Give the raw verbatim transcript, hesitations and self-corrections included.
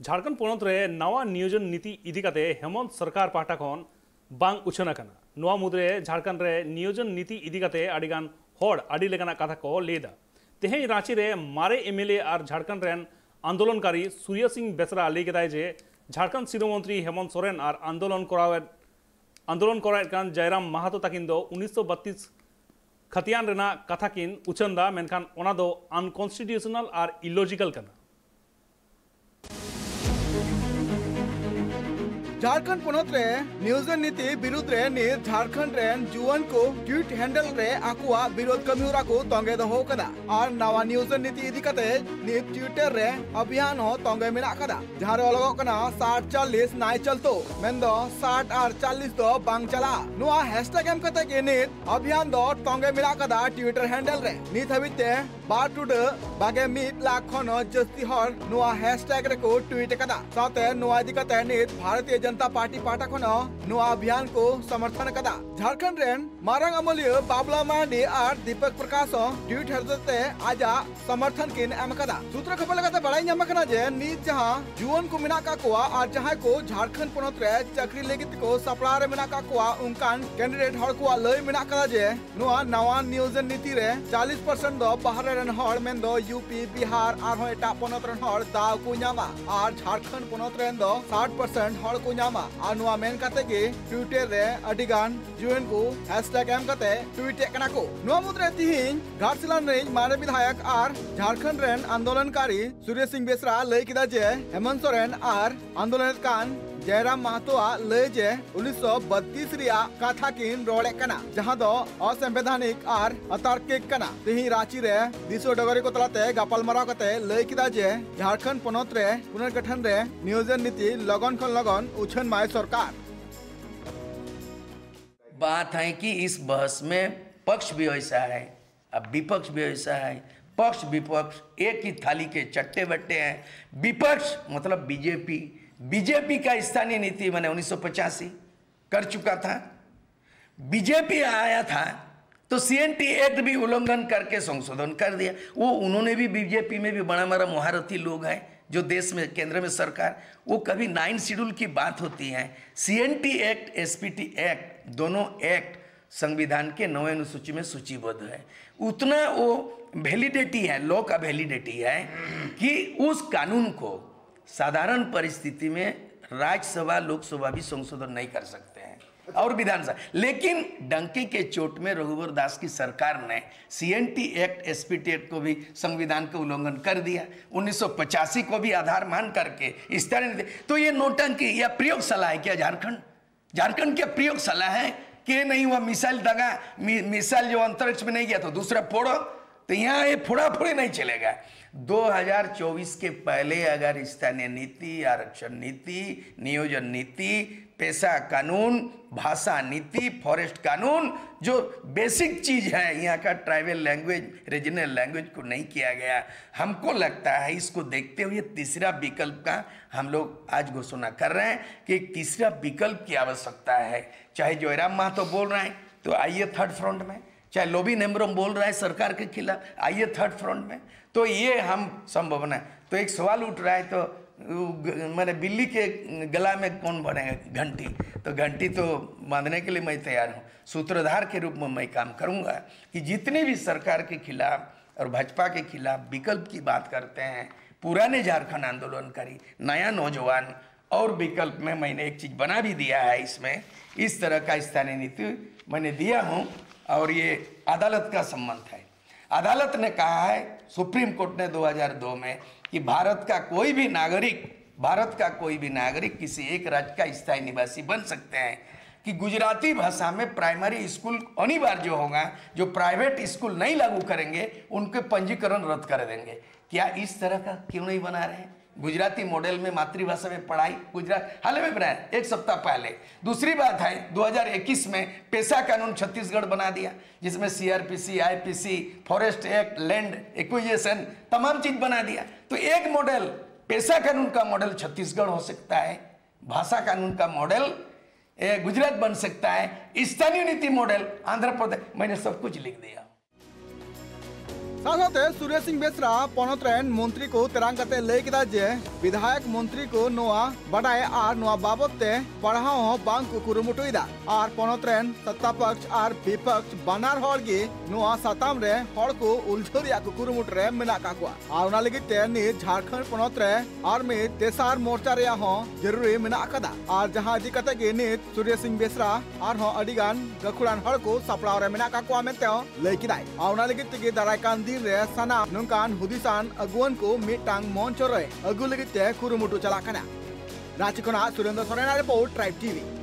ᱡᱷᱟᱲᱠᱷᱚᱸᱰ ᱯᱚᱱᱚᱛ ᱨᱮ ᱱᱟᱣᱟ ᱱᱤᱭᱳᱡᱚᱱ ᱱᱤᱛᱤ ᱤᱫᱤ ᱠᱟᱛᱮ ᱦᱮᱢᱚᱱᱛ ᱥᱚᱨᱠᱟᱨ ᱯᱟᱦᱴᱟ ᱠᱷᱚᱱ ᱵᱟᱝ ᱩᱪᱷᱟᱹᱱ ᱟᱠᱟᱱᱟ᱾ ᱱᱚᱣᱟ ᱢᱩᱫᱽᱨᱮ ᱡᱷᱟᱲᱠᱷᱚᱸᱰ ᱨᱮ ᱱᱤᱭᱳᱡᱚᱱ ᱱᱤᱛᱤ ᱤᱫᱤ ᱠᱟᱛᱮ ᱟᱹᱰᱤᱜᱟᱱ ᱦᱚᱲ ᱟᱹᱰᱤ ᱞᱮᱠᱟᱱᱟᱜ ᱠᱟᱛᱷᱟ ᱠᱚ ᱞᱟᱹᱭ ᱮᱫᱟ᱾ ᱛᱮᱦᱮᱧ ᱨᱟᱸᱪᱤ ᱨᱮ ᱢᱟᱨᱮ ᱮᱢ ᱮᱞ ᱮ ᱟᱨ ᱡᱷᱟᱲᱠᱷᱚᱸᱰ ᱨᱮᱱ ᱟᱱᱫᱳᱞᱚᱱᱠᱟᱨᱤ ᱥᱩᱨᱭᱟ ᱥᱤᱝ ᱵᱮᱥᱨᱟ ᱞᱟᱹᱭ ᱠᱮᱫᱟᱭ ᱡᱮ ᱡᱷᱟᱲᱠᱷᱚᱸᱰ ᱥᱤᱨᱟᱹ ᱢᱚᱱᱛᱨᱤ ᱦᱮᱢᱚᱱᱛ ᱥᱚᱨᱮᱱ ᱟᱨ ᱟᱱᱫᱳᱞᱚᱱ ᱠᱚᱨᱟᱣᱮᱫ ᱟᱱᱫᱳᱞᱚᱱ ᱠᱚᱨᱟᱣᱮᱫ ᱠᱟᱱ ᱡᱟᱭᱨᱟᱢ ᱢᱟᱦᱟᱛᱚ ᱛᱟᱹᱠᱤᱱ ᱫᱚ ᱩᱱᱤᱥᱥᱚ ᱵᱟᱛᱤᱥ ᱠᱷᱟᱹᱛᱤᱭᱟᱱ ᱨᱮᱱᱟᱜ ᱠᱟᱛᱷᱟ ᱠᱤᱱ ᱩᱪᱷᱟᱹᱱ ᱮᱫᱟ, ᱢᱮᱱᱠᱷᱟᱱ ᱚᱱᱟ ᱫᱚ ᱟᱱᱠᱚᱱᱥᱴᱤᱴᱤᱭᱩᱥᱚᱱᱟᱞ ᱟᱨ ᱤᱞᱚᱡᱤᱠᱟᱞ ᱠᱟᱱᱟ᱾ ᱡᱷᱟᱲᱠᱷᱚᱸᱰ ᱯᱚᱱᱚᱛ ᱨᱮ ᱱᱤᱭᱳᱡᱚᱱ ᱱᱤᱛᱤ ᱵᱤᱨᱩᱫᱷ ᱨᱮ ᱱᱤᱛ ᱡᱷᱟᱲᱠᱷᱚᱸᱰ ᱨᱮᱱ ᱡᱩᱣᱟᱹᱱ ᱠᱚ ᱴᱩᱭᱤᱴ ᱦᱮᱱᱰᱮᱞ ᱨᱮ ᱟᱠᱚᱣᱟᱜ ᱵᱤᱨᱳᱫᱷ ᱠᱟᱹᱢᱤ ᱦᱚᱨᱟ ᱠᱚ ᱛᱚᱸᱜᱮ ᱫᱚᱦᱚ ᱟᱠᱟᱫᱟ᱾ ᱟᱨ ᱱᱟᱣᱟ ᱱᱤᱭᱳᱡᱚᱱ ᱱᱤᱛᱤ ᱤᱫᱤ ᱠᱟᱛᱮ ᱱᱤᱛ ᱴᱩᱭᱤᱴᱟᱨ ᱨᱮ ᱚᱵᱷᱤᱭᱟᱱ ᱦᱚᱸ ᱛᱚᱸᱜᱮ ᱢᱮᱱᱟᱜ ᱟᱠᱟᱫᱟ, ᱡᱟᱦᱟᱸ ᱨᱮ ᱚᱞᱚᱜᱚᱜ ᱠᱟᱱᱟ ᱥᱟᱴ ᱪᱟᱞᱞᱤᱥ ᱱᱟᱭ ᱪᱚᱞᱛᱳ, ᱢᱮᱱᱫᱚ ᱥᱟᱴ ᱟᱨ ᱪᱟᱞᱞᱤᱥ ᱫᱚ ᱵᱟᱝ ᱪᱟᱞᱟᱜᱼᱟ᱾ ᱱᱚᱣᱟ ᱦᱮᱥᱴᱮᱜ ᱮᱢ ᱠᱟᱛᱮ ᱜᱮ ᱱᱤᱛ ᱚᱵᱷᱤᱭᱟᱱ ᱫᱚ ᱛᱚᱸᱜᱮ ᱢᱮᱱᱟᱜ ᱟᱠᱟᱫᱟ ᱴᱩᱭᱤᱴᱟᱨ ᱦᱮᱱᱰᱮᱞ ᱨᱮ᱾ ᱱᱤᱛ ᱦᱟᱹᱵᱤᱡ ᱛᱮ ᱵᱟᱨ ᱴᱩᱰᱟᱹᱜ ᱵᱟᱜᱮ ᱢᱤᱫ ᱞᱟᱠᱷ ᱠᱷᱚᱱ ᱦᱚᱸ ᱡᱟᱹᱥᱛᱤ ᱦᱚᱲ ᱱᱚᱣᱟ ᱦᱮᱥᱴᱮᱜ ᱨᱮᱠᱚ ᱴᱩᱭᱤᱴ ᱟᱠᱟᱫᱟ᱾ ᱥᱟᱶᱛᱮ ᱱᱚᱣᱟ ᱤᱫᱤ ᱠᱟᱛᱮ ᱱᱤᱛ ᱵᱷᱟᱨᱚᱛᱤᱭᱚ ᱡᱚᱱᱚᱛᱟ ᱯᱟᱨᱴᱤ ᱯᱟᱦᱴᱟ ᱠᱷᱚᱱ ᱦᱚᱸ ᱱᱚᱣᱟ ᱚᱵᱷᱤᱭᱟᱱ ᱠᱚ ᱥᱚᱢᱚᱨᱛᱷᱚᱱ ᱟᱠᱟᱫᱟ᱾ ᱡᱷᱟᱲᱠᱷᱚᱸᱰ ᱨᱮᱱ ᱢᱟᱨᱟᱝ ᱟᱹᱢᱟᱹᱞᱤᱭᱟᱹ ᱵᱟᱵᱞᱟ ᱢᱟᱨᱰᱤ ᱟᱨ ᱫᱤᱯᱚᱠ ᱯᱨᱚᱠᱟᱥ ᱦᱚᱸ ᱴᱩᱭᱤᱴ ᱦᱚᱛᱮᱛᱮ ᱟᱡᱟᱜ ᱥᱚᱢᱚᱨᱛᱷᱚᱱ ᱠᱤᱱ ᱮᱢ ᱟᱠᱟᱫᱟ᱾ ᱥᱩᱛᱨᱚ ᱠᱷᱚᱵᱚᱨ ᱞᱮᱠᱟᱛᱮ ᱵᱟᱲᱟᱭ ᱧᱟᱢ ᱟᱠᱟᱱᱟ ᱡᱮ ᱱᱤᱛ ᱡᱟᱦᱟᱸ ᱡᱩᱣᱟᱹᱱ ᱠᱚ ᱢᱮᱱᱟᱜ ᱟᱠᱟᱫ ᱠᱚᱣᱟ ᱟᱨ ᱡᱟᱦᱟᱸᱭ ᱠᱚ ᱡᱷᱟᱲᱠᱷᱚᱸᱰ ᱯᱚᱱᱚᱛ ᱨᱮ ᱪᱟᱹᱠᱨᱤ ᱞᱟᱹᱜᱤᱫ ᱛᱮᱠᱚ ᱥᱟᱯᱲᱟᱣ ᱨᱮ ᱢᱮᱱᱟᱜ ᱟᱠᱟᱫ ᱠᱚᱣᱟ, ᱚᱱᱠᱟᱱ ᱠᱮᱱᱰᱤᱰᱮᱴ ᱦᱚᱲ ᱠᱚᱣᱟᱜ ᱞᱟᱹᱭ ᱢᱮᱱᱟᱜ ᱟᱠᱟᱫᱟ ᱡᱮ ᱱᱚᱣᱟ ᱱᱟᱣᱟ ᱱᱤᱭᱳᱡᱚᱱ ᱱᱤᱛᱤ ᱨᱮ ᱪᱟᱞᱞᱤᱥ ᱯᱟᱨᱥᱮᱱᱴ ᱫᱚ ᱵᱟᱦᱨᱮ ᱨᱮᱱ ᱦᱚᱲ, ᱢᱮᱱᱫᱚ ᱭᱩ ᱯᱤ, ᱵᱤᱦᱟᱨ, ᱟᱨᱦᱚᱸ ᱮᱴᱟᱜ ᱯᱚᱱᱚᱛ ᱨᱮᱱ ᱦᱚᱲ ᱫᱟᱣ ᱠᱚ ᱧᱟᱢᱟ ᱟᱨ ᱡᱷᱟᱲᱠᱷᱚᱸᱰ ᱯᱚᱱᱚᱛ ᱨᱮᱱ ᱫᱚ ᱥᱟᱴ ᱯᱟᱨᱥᱮᱱᱴ ᱦᱚᱲ ᱠᱚ ᱧᱟᱢᱟ᱾ ᱟᱨ ᱱᱚᱣᱟ ᱢᱮᱱ ᱠᱟᱛᱮ ᱜᱮ ᱴᱩᱭᱤᱴᱟᱨ ᱨᱮ ᱟᱹᱰᱤ ᱜᱟᱱ ᱡᱩᱣᱟᱹᱱ ᱠᱚ ᱦᱮᱥᱴᱮᱜ ᱮᱢ ᱠᱟᱛᱮ ᱴᱩᱭᱤᱴ ᱮᱫ ᱠᱟᱱᱟ ᱠᱚ᱾ ᱱᱚᱣᱟ ᱢᱩᱫᱽᱨᱮ ᱛᱤᱦᱤᱧ ᱜᱷᱟᱴᱥᱤᱞᱟ ᱨᱤᱱᱤᱡ ᱢᱟᱨᱮ ᱵᱤᱫᱷᱟᱭᱚᱠ ᱟᱨ ᱡᱷᱟᱲᱠᱷᱚᱸᱰ ᱨᱮᱱ ᱟᱱᱫᱳᱞᱚᱱᱠᱟᱨᱤ ᱥᱩᱨᱮᱥ ᱥᱤᱝ ᱵᱮᱥᱨᱟ ᱞᱟᱹᱭ ᱠᱮᱫᱟ ᱡᱮ ᱦᱮᱢᱚᱱᱛ ᱥᱚᱨᱮᱱ ᱟᱨ ᱟᱱᱫᱳᱞᱚᱱᱮᱫ ᱠᱟᱱ ᱡᱚᱭᱨᱟᱢ ᱢᱟᱦᱟᱛᱳᱣᱟᱜ ᱞᱟᱹᱭ ᱡᱮ ᱩᱱᱤᱥᱥᱚ ᱵᱟᱛᱤᱥ ᱨᱮᱭᱟᱜ ᱠᱟᱛᱷᱟ ᱠᱤᱱ ᱨᱚᱲᱮᱫ ᱠᱟᱱᱟ, ᱡᱟᱦᱟᱸ ᱫᱚ ᱚᱥᱟᱝᱵᱤᱫᱷᱟᱱᱤᱠ ᱟᱨ ᱚᱛᱟᱨᱠᱤᱠ ᱠᱟᱱᱟ᱾ ᱛᱤᱦᱤᱧ ᱨᱟᱸᱪᱤ ᱨᱮ ᱫᱤᱥᱩᱣᱟᱹ ᱰᱚᱜᱚᱨᱤ ᱠᱚ ᱛᱟᱞᱟᱛᱮ ᱜᱟᱯᱟᱞᱢᱟᱨᱟᱣ ᱠᱟᱛᱮ ᱞᱟᱹᱭ ᱠᱮᱫᱟ ᱡᱮ ᱡᱷᱟᱲᱠᱷᱚᱸᱰ ᱯᱚᱱᱚᱛ ᱨᱮ ᱯᱩᱱᱚᱨᱜᱚᱴᱷᱚᱱ ᱨᱮ ᱱᱤᱭᱳᱡᱚᱱ ᱱᱤᱛᱤ ᱞᱚᱜᱚᱱ ᱠᱷᱚᱱ ᱞᱚᱜᱚᱱ ᱩᱪᱷᱟᱹᱱ ᱢᱟᱭ ᱥᱚᱨᱠᱟᱨ᱾ बात है कि इस बहस में पक्ष भी वैसा है, अब विपक्ष भी वैसा है। पक्ष विपक्ष एक ही थाली के चट्टे बट्टे हैं। विपक्ष मतलब बीजेपी, बीजेपी का स्थानीय नीति मैंने उन्नीस सौ पचासी कर चुका था। बीजेपी आया था तो सीएनटी एक्ट भी उल्लंघन करके संशोधन कर दिया। वो उन्होंने भी, बीजेपी में भी बड़ा बड़ा महारथी लोग हैं, जो देश में, केंद्र में सरकार, वो कभी नाइन शेड्यूल की बात होती है, सीएनटी एक्ट, एसपीटी एक्ट, दोनों एक्ट संविधान के नौवीं अनुसूची में सूचीबद्ध है। उतना वो वैलिडिटी है, लॉ का वैलिडिटी है कि उस कानून को साधारण परिस्थिति में राज्यसभा, लोकसभा भी संशोधन नहीं कर सकते हैं, और विधानसभा। लेकिन डंके के चोट में रघुवर दास की सरकार ने सीएनटी एक्ट, एसपीटी एक्ट को भी संविधान का उल्लंघन कर दिया, उन्नीस सौ पचासी को भी आधार मान करके इस तरह। तो ये नौटंकी या प्रयोगशाला है क्या झारखंड? झारखंड क्या प्रयोगशाला है? कि नहीं हुआ, मिसाइल दगा, मि, मिसाइल जो अंतरिक्ष में नहीं गया तो दूसरा फोड़ो। तो यहाँ ये फोड़ा फोड़ी नहीं चलेगा। दो हज़ार चौबीस के पहले अगर स्थानीय नीति, आरक्षण नीति, नियोजन नीति, पेशा कानून, भाषा नीति, फॉरेस्ट कानून, जो बेसिक चीज है यहाँ का, ट्राइबल लैंग्वेज, रीजनल लैंग्वेज को नहीं किया गया। हमको लगता है, इसको देखते हुए तीसरा विकल्प का हम लोग आज घोषणा कर रहे हैं कि एक तीसरा विकल्प की आवश्यकता है। चाहे जयराम महतो बोल रहे हैं तो आइए थर्ड फ्रंट में, चाहे लोबिन हेम्ब्रम बोल रहा है सरकार के खिलाफ, आइए थर्ड फ्रंट में। तो ये हम संभावना है। तो एक सवाल उठ रहा है, तो उ, ग- माने बिल्ली के गला में कौन बने घंटी? तो घंटी तो बांधने के लिए मैं तैयार हूँ। सूत्रधार के रूप में मैं काम करूँगा कि जितने भी सरकार के खिलाफ और भाजपा के खिलाफ विकल्प की बात करते हैं, पुराने झारखंड आंदोलनकारी, नया नौजवान, और विकल्प में मैंने एक चीज बना भी दिया है इसमें, इस तरह का स्थानीय नीति मैंने दिया हूँ। और ये अदालत का संबंध है। अदालत ने कहा है, सुप्रीम कोर्ट ने दो हज़ार दो में, कि भारत का कोई भी नागरिक, भारत का कोई भी नागरिक किसी एक राज्य का स्थायी निवासी बन सकते हैं, कि गुजराती भाषा में प्राइमरी स्कूल अनिवार्य होगा, जो प्राइवेट स्कूल नहीं लागू करेंगे उनके पंजीकरण रद्द कर देंगे। क्या इस तरह का क्यों नहीं बना रहे हैं? गुजराती मॉडल में मातृभाषा में पढ़ाई गुजरात हाल में बनाया, एक सप्ताह पहले। दूसरी बात है, दो हज़ार इक्कीस में पेशा कानून छत्तीसगढ़ बना दिया, जिसमें CrPC, IPC, forest act, land acquisition, तमाम चीज बना दिया। तो एक मॉडल, पेशा कानून का मॉडल छत्तीसगढ़ हो सकता है, भाषा कानून का मॉडल ए, गुजरात बन सकता है, स्थानीय नीति मॉडल आंध्र प्रदेश। मैंने सब कुछ लिख दिया। ᱥᱟᱶᱛᱮ ᱥᱩᱨᱮᱥ ᱥᱤᱝ ᱵᱮᱥᱨᱟ ᱯᱚᱱᱚᱛ ᱨᱮᱱ ᱢᱚᱱᱛᱨᱤ ᱠᱚ ᱛᱮᱨᱟᱝ ᱠᱟᱛᱮ ᱞᱟᱹᱭ ᱠᱮᱫᱟ ᱡᱮ ᱵᱤᱫᱷᱟᱭᱚᱠ ᱢᱚᱱᱛᱨᱤ ᱠᱚ ᱱᱚᱣᱟ ᱵᱟᱰᱟᱭ ᱟᱨ ᱱᱚᱣᱟ ᱵᱟᱵᱚᱛ ᱛᱮ ᱯᱟᱲᱦᱟᱣ ᱦᱚᱸ ᱵᱟᱝ ᱠᱚ ᱠᱩᱨᱩᱢᱩᱴᱩᱭᱮᱫᱟ ᱟᱨ ᱯᱚᱱᱚᱛ ᱨᱮᱱ ᱥᱚᱛᱛᱟ ᱯᱚᱠᱷ ᱟᱨ ᱵᱤᱯᱚᱠᱷ ᱵᱟᱱᱟᱨ ᱦᱚᱲ ᱜᱮ ᱱᱚᱣᱟ ᱥᱟᱛᱟᱢ ᱨᱮ ᱦᱚᱲ ᱠᱚ ᱩᱞᱡᱷᱟᱹᱣ ᱨᱮᱭᱟᱜ ᱠᱚ ᱠᱩᱨᱩᱢᱩᱴᱩ ᱨᱮ ᱢᱮᱱᱟᱜ ᱠᱟᱜ ᱠᱚᱣᱟ ᱟᱨ ᱚᱱᱟ ᱞᱟᱹᱜᱤᱫ ᱛᱮ ᱱᱤᱛ ᱡᱷᱟᱲᱠᱷᱚᱸᱰ ᱯᱚᱱᱚᱛ ᱨᱮ ᱟᱨ ᱢᱤᱫ ᱛᱮᱥᱟᱨ ᱢᱳᱨᱪᱟ ᱨᱮᱭᱟᱜ ᱦᱚᱸ ᱡᱟᱹᱨᱩᱨᱤ ᱢᱮᱱᱟᱜ ᱟᱠᱟᱫᱟ ᱟᱨ ᱡᱟᱦᱟᱸ ᱤᱫᱤ ᱠᱟᱛᱮ ᱜᱮ ᱱᱤᱛ ᱥᱩᱨᱮᱥ ᱥᱤᱝ ᱵᱮᱥᱨᱟ ᱟᱨᱦᱚᱸ ᱟᱹᱰᱤ ᱜᱟᱱ ᱜᱟᱹᱠᱷᱩᱲᱟᱱ ᱦᱚᱲ ᱠᱚ ᱥᱟᱯᱲᱟᱣ ᱨᱮ ᱢᱮᱱᱟᱜ ᱠᱟᱜ ᱠᱚᱣᱟ ᱢᱮᱱᱛᱮ ᱦᱚᱸ ᱞᱟᱹᱭ ᱠᱮᱫᱟᱭ᱾ ᱟᱨ ᱚᱱᱟ ᱞᱟᱹᱜᱤᱫ ᱛᱮᱜᱮ ᱫᱟᱨᱟᱭ ᱠᱟᱱ ᱫᱤᱱ ᱨᱮ ᱥᱟᱱᱟᱢ ᱱᱚᱝᱠᱟᱱ ᱦᱩᱫᱤᱥᱟᱱ ᱟᱹᱜᱩᱣᱟᱹᱱ ᱠᱚ ᱢᱤᱫᱴᱟᱝ ᱢᱚᱧᱪᱚ ᱨᱮ ᱟᱹᱜᱩ ᱞᱟᱹᱜᱤᱫ ᱛᱮ ᱠᱩᱨᱩᱢᱩᱴᱩ ᱪᱟᱞᱟᱜ ᱠᱟᱱᱟ᱾ ᱨᱟᱸᱪᱤ ᱠᱷᱚᱱᱟᱜ ᱥᱩᱨᱮᱱᱫᱨᱚ ᱥᱚᱨᱮᱱᱟᱜ ᱨᱤᱯᱳᱨᱴ, ᱴᱨᱟᱭᱤᱵᱽ ᱴᱤᱵᱷᱤ᱾